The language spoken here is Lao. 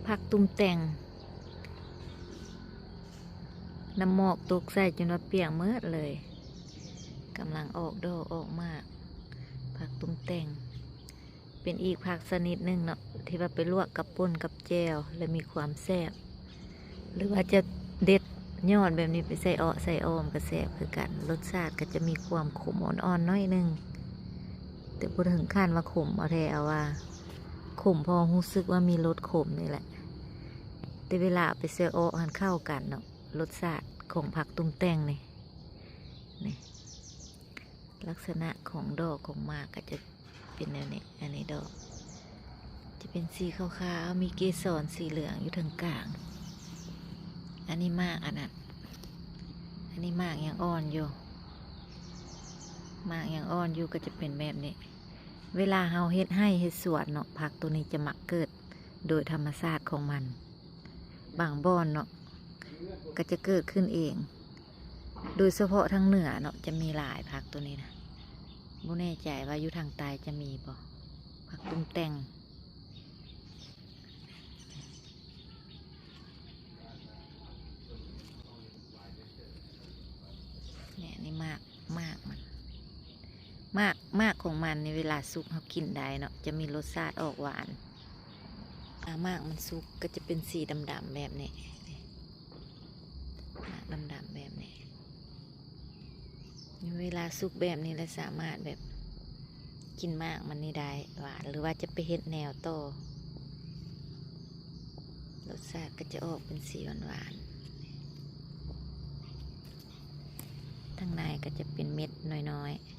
ຜັກຕຸ່ມແຕ່ງ ນ້ຳໝອກຕົກໃສ່ຈົນວ່າປຽກໝົດເລີຍ. ກຳລັງອອກດອກອອກໝາກ ຜັກຕຸ່ມແຕ່ງ ເປັນອີກຜັກຊະນິດໜຶ່ງເນາະ ທີ່ວ່າໄປລວກກັບປົ່ນກັບແຈ່ວ ແລະມີຄວາມແຊບ ຫຼືວ່າຈະເດັດຍອດແບບນີ້ໄປໃສ່ເອາະໃສ່ອອມກໍແຊບຄືກັນ. ລົດຊາດກໍຈະມີຄວາມຂົມອ່ອນໆໜ້ອຍໜຶ່ງ ແຕ່ບໍ່ເຖິງຂັ້ນວ່າຂົມເອົາແທ້ເອົາວ່າ ຂົມພໍຮູ້ສຶກວ່າມີລົດຂົມນີ້ແຫຼະ ແຕ່ເວລາເອົາໄປໃສ່ເອາະຫັ້ນເຂົ້າກັນເນາະ ລົດຊາດຂອງຜັກຕຸ່ມແຕ່ງນີ້. ນີ້ ລັກສະນະຂອງດອກຂອງໝາກກໍຈະເປັນແນວນີ້. ອັນນີ້ດອກຈະເປັນສີຂາວໆ ມີເກສອນສີເຫຼືອງຢູ່ເທິງກາງ. ອັນນີ້ໝາກອັນນັ້ນ ອັນນີ້ໝາກຍັງອ່ອນຢູ່ ໝາກຍັງອ່ອນຢູ່ກໍຈະເປັນແບບນີ້. ເວລາເຮົາເຮັດໄຮ່ເຮັດສວນເນາະ ຜັກໂຕນີ້ຈະມັກເກີດໂດຍທຳມະຊາດຂອງມັນ. ບາງບ່ອນເນາະ ກໍຈະເກີດຂຶ້ນເອງ ໂດຍສະເພາະທາງເໜືອເນາະ ຈະມີຫຼາຍຜັກໂຕນີ້ນະ. ບໍ່ແນ່ໃຈວ່າຢູ່ທາງໃຕ້ຈະມີບໍ່ ຜັກຕຸ່ມແຕ່ງ. ນີ້ ນີ້ໝາກ ໝາກມັນ ໝາກ ໝາກຂອງມັນນີ້ເວລາສຸກເຮົາກິນໄດ້ເນາະ ຈະມີລົດຊາດອອກຫວານ. ອາ ໝາກມັນສຸກກໍຈະເປັນສີດຳໆແບບນີ້ ໝາກດຳໆແບບນີ້. ເວລາສຸກແບບນີ້ແລ້ວສາມາດແບບກິນໝາກມັນນີ້ໄດ້ ຫວານ ຫຼືວ່າຈະໄປເຮັດແນວຕໍ່ ລົດຊາດກໍຈະອອກເປັນສີຫວານໆ. ທາງໃນກໍຈະເປັນເມັດນ້ອຍໆ.